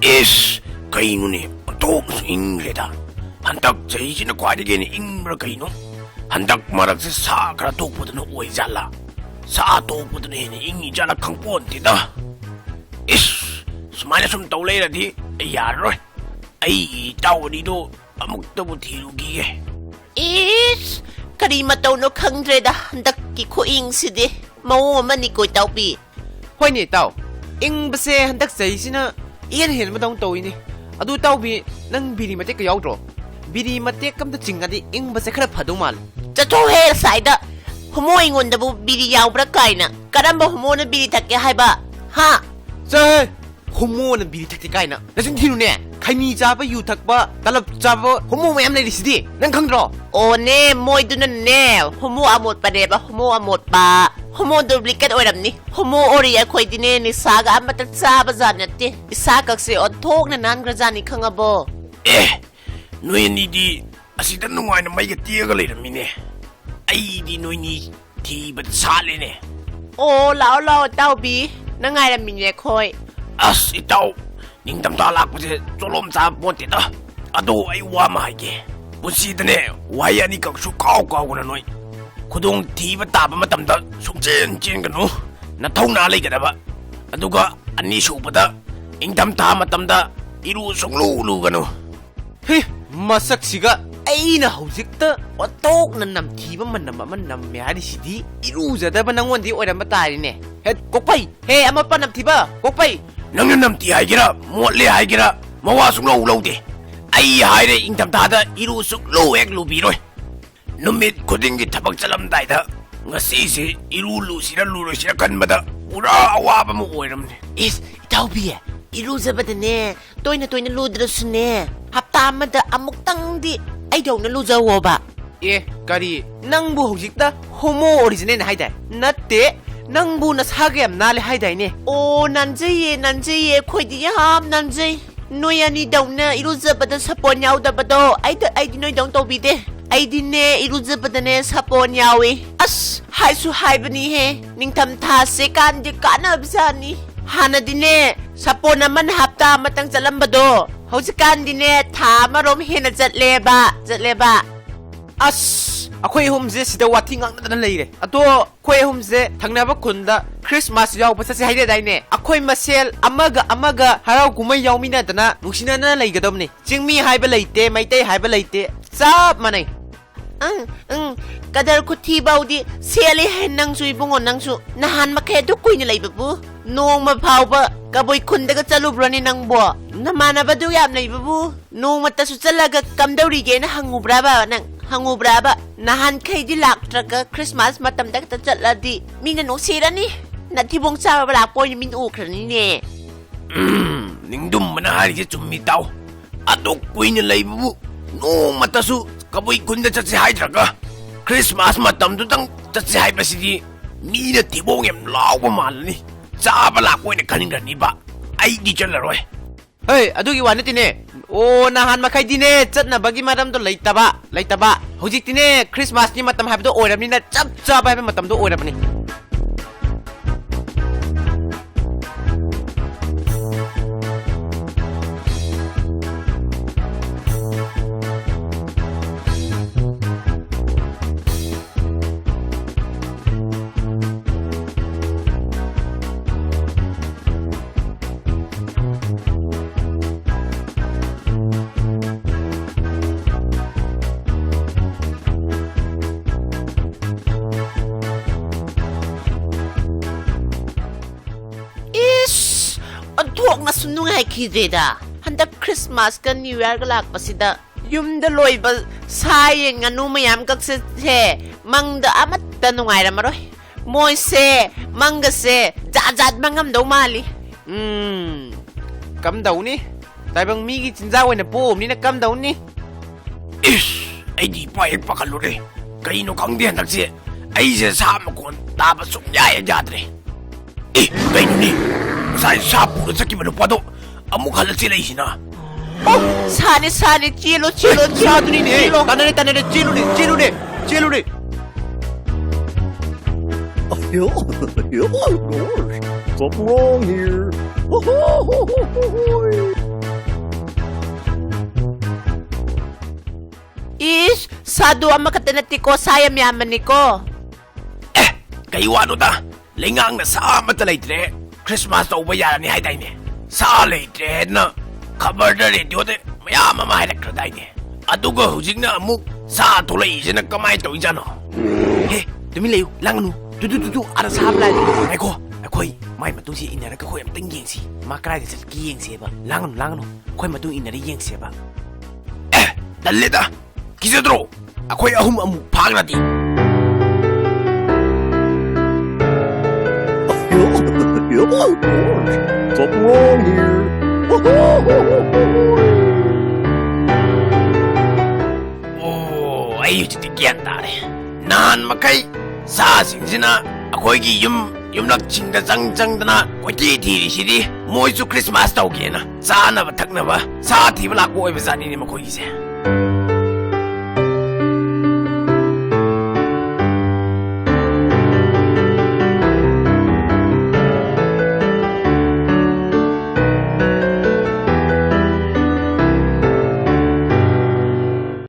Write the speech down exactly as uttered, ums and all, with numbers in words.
ꯏꯁ, ꯀꯩꯅꯣꯅꯦ, ꯑꯣꯟꯊꯣꯛꯅꯁꯨ ꯏꯪꯈ꯭ꯔꯦꯗ꯫ ꯍꯟꯗꯛ ꯆꯍꯤꯁꯤꯅ ꯈ꯭ꯋꯥꯏꯗꯒꯤ ꯍꯦꯟꯅ ꯏꯪꯕ꯭ꯔꯥ ꯀꯩꯅꯣ? ꯍꯟꯗꯛ ꯃꯔꯛꯁꯦ ꯁꯥ ꯈꯔ ꯊꯣꯛꯄꯗꯨꯅ ꯑꯣꯏꯖꯥꯠꯂꯥ? ꯁꯥ ꯊꯣꯛꯄꯗꯨꯅ ꯍꯦꯟꯅ ꯏꯪꯉꯤ ꯖꯥꯠꯂꯥ ꯈꯪꯄꯣꯟꯇꯦꯗ꯫ ꯏꯁ, ꯁꯨꯃꯥꯏꯅ ꯁꯨꯝ ꯇꯧ ꯂꯩꯔꯗꯤ ꯑꯩ ꯌꯥꯔꯔꯣꯏ꯫ ꯑꯩꯒꯤ ꯏꯇꯥꯎ ꯑꯅꯤꯗꯣ ꯑꯃꯨꯛꯇꯕꯨ ꯊꯤꯔꯨꯈꯤꯒꯦ꯫ ꯏꯁ, ꯀꯔꯤ ꯃꯇꯧꯅꯣ ꯈꯪꯗ꯭ꯔꯦꯗ ꯍꯟꯗꯛꯀꯤ ꯈꯨꯏꯪꯁꯤꯗꯤ꯫ ꯃꯑꯣꯡ ꯑꯃꯅꯤꯀꯣ, ꯏꯇꯥꯎꯕꯤ꯫ ꯍꯣꯏꯅꯦ, ꯏꯇꯥꯎ꯫ ꯏꯪꯕꯁꯦ ꯍꯟꯗꯛ ꯆꯍꯤꯁꯤꯅ ꯏꯍꯦꯟ ꯍꯦꯟꯕꯗꯧꯅ ꯇꯧꯏꯅꯦ꯫ ꯑꯗꯨ, ꯏꯇꯥꯎꯕꯤ, ꯅꯪ ꯕꯤꯔꯤ ꯃꯇꯦꯛꯀ ꯌꯥꯎꯗ꯭ꯔꯣ? ꯕꯤꯔꯤ ꯃꯇꯦꯛ ꯑꯝꯇ ꯆꯤꯡꯉꯗꯤ ꯏꯪꯕꯁꯦ ꯈꯔ ꯐꯗꯧ ꯃꯥꯜꯂꯦ꯫ ꯆꯠꯊꯣꯛꯍꯦ, ꯑꯁꯥꯏꯗ! ꯍꯣꯃꯣ ꯑꯩꯉꯣꯟꯗꯕꯨ ꯕꯤꯔꯤ ꯌꯥꯎꯕ꯭ꯔꯥ ꯀꯥꯏꯅ꯫ ꯀꯔꯝꯕ ꯍꯣꯃꯣꯅ ꯕꯤꯔꯤ ꯊꯛꯀꯦ ꯍꯥꯏꯕ? ꯍꯥ? ꯆꯠꯂꯍꯦ! ꯍꯣꯃꯣꯅ ꯕꯤꯔꯤ ꯊꯛꯇꯦ ꯀꯥꯏꯅ꯫ ꯅꯆꯤꯟ ꯊꯤꯅꯨꯅꯦ! ꯈꯩꯅꯤ ꯆꯥꯕ, ꯌꯨ ꯊꯛꯄ, ꯇꯂꯞ ꯆꯥꯕ ꯍꯣꯃꯣ ꯃꯌꯥꯝ ꯂꯩꯔꯤꯁꯤꯗꯤ꯫ ꯅꯪ ꯈꯪꯗ꯭ꯔꯣ? ꯑꯣꯅꯦ, ꯃꯣꯏꯗꯨꯅꯅꯦ, ꯍꯣꯃꯣ ꯑꯃꯣꯠꯄꯅꯦꯕ, ꯍꯣꯃꯣ ꯑꯃꯣꯠꯄ꯫ ꯍꯣꯃꯣ duplicate ꯑꯣꯏꯔꯝꯅꯤ꯫ ꯍꯣꯃꯣ ꯑꯣꯔꯤ ꯑꯩꯈꯣꯏꯗꯤꯅꯦ, ꯅꯤꯁꯥꯒ ꯑꯃꯠꯇ ꯆꯥꯕ ꯖꯥꯠ ꯅꯠꯇꯦ꯫ ꯏꯁꯥ ꯀꯛꯁꯦ ꯑꯣꯟꯊꯣꯛꯅ ꯅꯥꯟꯈ꯭ꯔꯖꯥꯠꯅꯤ, ꯈꯪꯉꯕꯣ? ꯑꯦ, ꯅꯣꯏ ꯑꯅꯤꯗꯤ ꯑꯁꯤꯗ ꯅꯨꯡꯉꯥꯏꯅ ꯃꯩꯒ ꯇꯤꯛꯑꯒ ꯂꯩꯔꯝꯃꯤꯅꯦ꯫ ꯑꯩꯗꯤ ꯅꯣꯏꯅꯤ ꯊꯤꯕꯗ ꯁꯥꯠꯂꯦꯅꯦ꯫ ꯑꯣ, ꯂꯥꯛꯑꯣ, ꯂꯥꯛꯑꯣ, ꯏꯇꯥꯎꯕꯤ꯫ ꯅꯪ ꯉꯥꯏꯔꯝꯃꯤꯅꯦ ꯑꯩꯈꯣꯏ꯫ ꯑꯁ, ꯏꯇꯥꯎ, ꯅꯤꯡꯊꯝꯊꯥ ꯂꯥꯛꯄꯁꯦ ꯆꯣꯂꯣꯝ ꯆꯥꯕ ꯄꯣꯠꯇꯦꯗ꯫ ꯑꯗꯣ ꯑꯩ ꯋꯥ ꯑꯃ ꯍꯥꯏꯒꯦ꯫ ꯄꯨꯟꯁꯤꯗꯅꯦ, ꯋꯥꯍꯩ ꯑꯅꯤꯈꯛ ꯁꯨꯛꯀꯥꯎ ꯀꯥꯎꯒꯅꯨ ꯅꯣꯏ꯫ ꯈꯨꯗꯣꯡ ꯊꯤꯕ ꯇꯥꯕ ꯃꯇꯝꯗ ꯁꯨꯡꯆꯦꯟ ꯆꯦꯟꯒꯅꯨ꯫ ꯅꯊꯧꯅꯥ ꯂꯩꯒꯗꯕ꯫ ꯑꯗꯨꯒ ꯑꯅꯤꯁꯨꯕꯗ, ꯏꯪꯊꯝꯊꯥ ꯃꯇꯝꯗ ꯏꯔꯨ ꯁꯨꯡꯂꯨ ꯂꯨꯒꯅꯨ꯫ ꯍꯤ, ꯃꯁꯛꯁꯤꯒ! ꯑꯩꯅ ꯍꯧꯖꯤꯛꯇ ꯑꯣꯟꯊꯣꯛꯅ ꯅꯝꯊꯤꯕ ꯃꯅꯝ ꯑꯃ ꯅꯝꯃꯦ ꯍꯥꯏꯔꯤꯁꯤꯗꯤ ꯏꯔꯨꯖꯗꯕ ꯅꯪꯉꯣꯟꯗꯤ ꯑꯣꯏꯔꯝꯕ ꯇꯥꯔꯤꯅꯦ꯫ ꯍꯦꯠ, ꯀꯣꯛꯄꯩ! ꯍꯦ, ꯑꯃꯣꯠꯄ ꯅꯝꯊꯤꯕ! ꯀꯣꯛꯄꯩ! ꯅꯪꯅ ꯅꯝꯊꯤ ꯍꯥꯏꯒꯦꯔꯥ, ꯃꯣꯠꯂꯦ ꯍꯥꯏꯒꯦꯔꯥ, ꯃꯋꯥ ꯁꯨꯡꯂꯧ ꯂꯧꯗꯦ꯫ ꯑꯩ ꯍꯥꯏꯔꯦ, ꯏꯪꯊꯝꯊꯥꯗ ꯏꯔꯨ ꯁꯨꯡꯂꯨ ꯍꯦꯛ ꯂꯨꯕꯤꯔꯣꯏ꯫ ꯅꯨꯃꯤꯠ ꯈꯨꯗꯤꯡꯒꯤ ꯊꯕꯛ ꯆꯠꯂꯝꯗꯥꯏꯗ ꯉꯁꯤꯁꯦ ꯏꯔꯨ ꯂꯨꯁꯤꯔ ꯂꯨꯔꯣꯏꯁꯤꯔ ꯈꯟꯕꯗ ꯄꯨꯔꯥ ꯑꯋꯥꯕ ꯑꯃ ꯑꯣꯏꯔꯝꯅꯦ꯫ ꯏꯁ, ꯏꯇꯥꯎꯕꯤ, ꯏꯔꯨꯖꯕꯗꯅꯦ, ꯇꯣꯏꯅ ꯇꯣꯏꯅ ꯂꯨꯗ꯭ꯔꯁꯨꯅꯦ, ꯍꯞꯇꯥ ꯑꯃꯗ ꯑꯃꯨꯛꯇꯪꯗꯤ ꯑꯩꯗꯧꯅ ꯂꯨꯖꯧꯋꯣꯕ꯫ ꯑꯦ, ꯀꯔꯤ? ꯅꯪꯕꯨ ꯍꯧꯖꯤꯛꯇ ꯍꯣꯃꯣ ꯑꯣꯔꯤꯖꯤꯅꯦꯜ ꯍꯥꯏꯗꯥꯏ? ꯅꯠꯇꯦ, ꯅꯪꯕꯨ ꯅꯁꯥꯒ ꯌꯥꯝ ꯅꯥꯜꯂꯦ ꯍꯥꯏꯗꯥꯏꯅꯦ? ꯑꯣ, ꯅꯥꯟꯖꯩꯌꯦ, ꯅꯥꯟꯖꯩꯌꯦ, ꯑꯩꯈꯣꯏꯗꯤ ꯌꯥꯝ ꯅꯥꯟꯖꯩ꯫ ꯅꯣꯏ ꯑꯅꯤꯗꯧꯅ ꯏꯔꯨꯖꯕꯗ ꯁꯥꯄꯣꯟ ꯌꯥꯎꯗꯕꯗꯣ, ꯑꯩꯗ-, ꯑꯩꯗꯤ ꯅꯣꯏꯗꯧꯅ ꯇꯧꯕꯤꯗꯦ꯫ ꯑꯩꯗꯤꯅꯦ, ꯏꯔꯨꯖꯕꯗꯅꯦ ꯁꯥꯄꯣꯟ ꯌꯥꯎꯏ꯫ ꯑꯁ, ꯍꯥꯏꯁꯨ ꯍꯥꯏꯕꯅꯤꯍꯦ, ꯅꯤꯡꯊꯝ ꯊꯥꯁꯦ ꯀꯥꯟꯗꯤ ꯀꯥꯟꯅꯕꯖꯥꯠꯅꯤ꯫ ꯍꯥꯟꯅꯗꯤꯅꯦ, ꯁꯥꯄꯣꯟ ꯑꯃꯅ ꯍꯞꯇꯥ ꯑꯃꯇꯪ ꯆꯠꯂꯝꯕꯗꯣ, ꯍꯧꯖꯤꯛꯀꯥꯟꯗꯤꯅꯦ, ꯊꯥ ꯑꯃꯔꯣꯝ ꯍꯦꯟꯅ ꯆꯠꯂꯦꯕ, ꯆꯠꯂꯦꯕ꯫ ꯑꯁ, ꯑꯩꯈꯣꯏ ꯑꯍꯨꯝꯁꯦ ꯁꯤꯗ ꯋꯥꯊꯤ ꯉꯥꯡꯅꯗꯅ ꯂꯩꯔꯦ꯫ ꯑꯗꯣ ꯑꯩꯈꯣꯏ ꯑꯍꯨꯝꯁꯦ ꯊꯪꯅꯕ ꯈꯨꯟꯗ ꯈ꯭ꯔꯤꯁꯃꯥꯁ ꯌꯥꯎꯕ ꯆꯠꯁꯦ ꯍꯥꯏꯅꯗꯥꯏꯅꯦ? ꯑꯩꯈꯣꯏ ꯃꯁꯦꯜ ꯑꯃꯒ ꯑꯃꯒ ꯍꯔꯥꯎ ꯀꯨꯝꯍꯩ ꯌꯥꯎꯃꯤꯟꯅꯗꯅ ꯅꯨꯡꯁꯤꯅꯅ ꯂꯩꯒꯗꯕꯅꯤ꯫ ꯆꯤꯡꯃꯤ ꯍꯥꯏꯕ ꯂꯩꯇꯦ, ꯃꯩꯇꯩ ꯍꯥꯏꯕ ꯂꯩꯇꯦ, ꯆꯞ ꯃꯥꯟꯅꯩ꯫ ꯑꯪ, ꯑꯪ, ꯀꯗꯔ ꯈꯨꯊꯤꯕꯧꯗꯤ ꯁꯦꯜꯂꯤ ꯍꯦ ꯅꯪꯁꯨ ꯏꯕꯨꯡꯉꯣ, ꯅꯪꯁꯨ꯫ ꯅꯍꯥꯟ ꯃꯈꯩ ꯑꯗꯨꯛ ꯀꯨꯏꯅ ꯂꯩꯕꯕꯨ ꯅꯣꯡꯃ ꯐꯥꯎꯕ ꯀꯕꯨꯏ ꯈꯨꯟꯗꯒ ꯆꯠꯂꯨꯕ꯭ꯔꯣꯅꯦ ꯅꯪꯕꯣ? ꯅꯃꯥꯟꯅꯕꯗꯨ ꯌꯥꯝ ꯂꯩꯕꯕꯨ ꯅꯣꯡꯃꯇꯁꯨ ꯆꯠꯂꯒ ꯀꯝꯗꯧꯔꯤꯒꯦꯅ ꯍꯪꯉꯨꯕ꯭ꯔꯥꯕ ꯅꯪ? ꯍꯪꯉꯨꯕ꯭ꯔꯥꯕ? ꯅꯍꯥꯟꯈꯩꯗꯤ ꯂꯥꯛꯇ꯭ꯔꯒ ꯈ꯭ꯔꯤꯁꯃꯥꯁ ꯃꯇꯝꯗ ꯈꯛꯇ ꯆꯠꯂꯗꯤ ꯃꯤꯅ ꯅꯨꯡꯁꯤꯔꯅꯤ꯫ ꯅꯊꯤꯕꯣꯡ ꯆꯥꯕ ꯂꯥꯛꯄ ꯑꯣꯏꯅ ꯃꯤꯅ ꯎꯈ꯭ꯔꯅꯤꯅꯦ꯫ ꯎꯝ, ꯅꯤꯡꯗꯨꯝꯕꯅ ꯍꯥꯏꯔꯤꯁꯦ ꯆꯨꯝꯃꯤ ꯇꯥꯎ꯫ ꯑꯗꯨꯛ ꯀꯨꯏꯅ ꯂꯩꯕꯕꯨ ꯅꯣꯡꯃꯇꯁꯨ ꯀꯕꯨꯏ ꯈꯨꯟꯗ ꯆꯠꯁꯤ ꯍꯥꯏꯗ꯭ꯔꯒ ꯈ꯭ꯔꯤꯁꯃꯥꯁ ꯃꯇꯝꯗꯨꯇꯪ ꯆꯠꯁꯤ ꯍꯥꯏꯕꯁꯤꯗꯤ ꯃꯤꯅ ꯊꯤꯕꯣꯡ ꯌꯥꯝ ꯂꯥꯎꯕ ꯃꯥꯜꯂꯅꯤ꯫ ꯆꯥꯕ ꯂꯥꯛꯄ ꯑꯣꯏꯅ ꯈꯟꯈ꯭ꯔꯅꯤꯕ꯫ ꯑꯩꯗꯤ ꯆꯠꯂꯔꯣꯏ꯫ ꯍꯩ, ꯑꯗꯨꯒꯤ ꯋꯥ ꯅꯠꯇꯦꯅꯦ꯫ ꯑꯣ, ꯅꯍꯥꯟ ꯃꯈꯩꯗꯤꯅꯦ, ꯆꯠꯅꯕꯒꯤ ꯃꯔꯝꯗꯣ ꯂꯩꯇꯕ, ꯂꯩꯇꯕ꯫ ꯍꯧꯖꯤꯛꯇꯤꯅꯦ, ꯈ꯭ꯔꯤꯁꯃꯥꯁꯀꯤ ꯃꯇꯝ ꯍꯥꯏꯕꯗꯣ ꯑꯣꯏꯔꯕꯅꯤꯅ ꯆꯞ ꯆꯥꯕ ꯍꯥꯏꯕ ꯃꯇꯝꯗꯣ ꯑꯣꯏꯔꯕꯅꯤ꯫ ꯏꯁ! ꯑꯣꯟꯊꯣꯛꯅꯁꯨ ꯅꯨꯡꯉꯥꯏꯈꯤꯗ꯭ꯔꯦꯗ꯫ ꯍꯟꯗꯛ ꯈ꯭ꯔꯤꯁꯃꯥꯁꯀ ꯅ꯭ꯌꯨ ꯌꯔꯒ ꯂꯥꯛꯄꯁꯤꯗ ꯌꯨꯝꯗ ꯂꯣꯏꯕ ꯁꯥ ꯌꯦꯟ ꯉꯥꯅꯨ ꯃꯌꯥꯝ ꯀꯛꯆꯠꯁꯦ ꯃꯪꯗ ꯑꯃꯠꯇ ꯅꯨꯡꯉꯥꯏꯔꯝꯃꯔꯣꯏ꯫ ꯃꯣꯏꯁꯦ ꯃꯪꯒꯁꯦ ꯖꯥꯠ ꯖꯥꯠ ꯃꯪꯉꯝꯗꯧ ꯃꯥꯜꯂꯤ꯫ ꯎꯝ, ꯀꯝꯗꯧꯅꯤ? ꯇꯥꯏꯕꯪ ꯃꯤꯒꯤ ꯆꯤꯟꯖꯥꯛ ꯑꯣꯏꯅ ꯄꯣꯛꯑꯕꯅꯤꯅ ꯀꯝꯗꯧꯅꯤ? ꯏꯁ! ꯑꯩꯗꯤ ꯏꯄꯥ ꯍꯦꯛ ꯄꯥꯈꯠꯂꯨꯔꯦ꯫ ꯀꯩꯅꯣ ꯈꯪꯗꯦ ꯍꯟꯗꯛꯁꯦ꯫ ꯑꯩꯁꯦ ꯁꯥ ꯃꯈꯣꯟ ꯇꯥꯕ ꯁꯨꯡꯌꯥ ꯍꯦꯛ ꯌꯥꯗ꯭ꯔꯦ꯫ ꯑꯦ, ꯀꯩꯅꯣꯅꯦ? ꯉꯁꯥꯏ ꯁꯥ ꯄꯨꯔ ꯆꯠꯈꯤꯕ ꯅꯨꯄꯥꯗꯣ ꯑꯃꯨꯛ ꯍꯜꯂ ꯆꯦꯜꯂꯛꯏꯁꯤꯅ? ꯑꯣ, ꯁꯥꯅꯦ, ꯁꯥꯅꯦ, ꯆꯦꯜꯂꯣ, ꯆꯦꯜꯂꯣ, ꯆꯦꯜꯂꯣ, ꯁꯥꯗꯨꯅꯤꯅꯦ꯫ ꯆꯦꯜꯂꯣ꯫ ꯇꯥꯟꯅꯔꯦ, ꯇꯥꯟꯅꯔꯦ, ꯆꯦꯜꯂꯨꯅꯦ, ꯆꯦꯜꯂꯨꯅꯦ, ꯆꯦꯜꯂꯨꯅꯦ꯫ Something wrong here. ꯏꯁ, ꯁꯥꯗꯨ ꯑꯃꯈꯛꯇ ꯅꯠꯇꯦꯀꯣ, ꯁꯥ ꯌꯥꯝ ꯌꯥꯝꯕꯅꯤꯀꯣ꯫ ꯑꯦ, ꯀꯩ ꯋꯥꯅꯣꯗ? ꯂꯩꯉꯥꯛꯅ ꯁꯥ ꯑꯃꯠꯇ ꯂꯩꯇ꯭ꯔꯦ, ꯈ꯭ꯔꯤꯁꯃꯥꯁ ꯇꯧꯕ ꯌꯥꯔꯅꯤ ꯍꯥꯏꯗꯥꯏꯅꯦ? ꯁꯥ ꯂꯩꯇ꯭ꯔꯦ ꯍꯥꯏꯗꯅ ꯈꯕꯔꯗ, ꯔꯦꯗꯤꯑꯣꯗ ꯃꯌꯥꯝ ꯑꯃ ꯍꯥꯏꯔꯛꯈ꯭ꯔꯗꯥꯏꯅꯦ? ꯑꯗꯨꯒ ꯍꯧꯖꯤꯛꯅ ꯑꯃꯨꯛ ꯁꯥ ꯊꯣꯛꯂꯛꯏꯁꯤꯅ ꯀꯃꯥꯏꯅ ꯇꯧꯔꯤꯖꯥꯠꯅꯣ? ꯍꯦ, ꯇꯨꯃꯤꯟ ꯂꯩꯌꯨ, ꯂꯥꯡꯒꯅꯨ꯫ ꯇꯨ, ꯇꯨ, ꯇꯨ, ꯇꯨ, ꯑꯥꯗ ꯁꯥ ꯑꯃ ꯂꯥꯛꯑꯦ꯫ ꯉꯥꯏꯈꯣ, ꯑꯩꯈꯣꯏ ꯃꯥꯏ ꯃꯇꯨꯡꯁꯦ ꯏꯟꯅꯔꯒ ꯑꯩꯈꯣꯏ ꯑꯝꯇꯪ ꯌꯦꯡꯁꯤ꯫ ꯃꯥ ꯀꯗꯥꯏꯗ ꯆꯠꯀꯦ ꯌꯦꯡꯁꯦꯕ꯫ ꯂꯥꯡꯒꯅꯨ, ꯂꯥꯡꯒꯅꯨ꯫ ꯑꯩꯈꯣꯏ ꯃꯇꯨꯡ ꯏꯟꯅꯔ ꯌꯦꯡꯁꯦꯕ꯫ ꯑꯦ, ꯇꯜꯂꯦꯗ꯫ ꯀꯤꯖꯗ꯭ꯔꯣ? ꯑꯩꯈꯣꯏ ꯑꯍꯨꯝ ꯑꯃꯨꯛ ꯐꯥꯈ꯭ꯔꯗꯤ꯫ Something wrong here. ꯑꯣ, ꯑꯩ ꯍꯧꯖꯤꯛꯇꯤ ꯒ꯭ꯌꯥꯟ ꯇꯥꯔꯦ꯫ ꯅꯍꯥꯟ ꯃꯈꯩ ꯁꯥꯁꯤꯡꯁꯤꯅ ꯑꯩꯈꯣꯏꯒꯤ ꯌꯨꯝ, ꯌꯨꯝꯂꯛꯁꯤꯡꯗ ꯆꯪ ꯆꯪꯗꯅ ꯀꯣꯏꯊꯤ ꯊꯤꯔꯤꯁꯤꯗꯤ ꯃꯣꯏꯁꯨ ꯈ꯭ꯔꯤꯁꯃꯥꯁ ꯇꯧꯒꯦꯅ ꯆꯥꯅꯕ ꯊꯛꯅꯕ ꯁꯥ ꯊꯤꯕ ꯂꯥꯛꯄ ꯑꯣꯏꯕ ꯖꯥꯠꯅꯤꯅꯦ ꯃꯈꯣꯏꯒꯤꯁꯦ꯫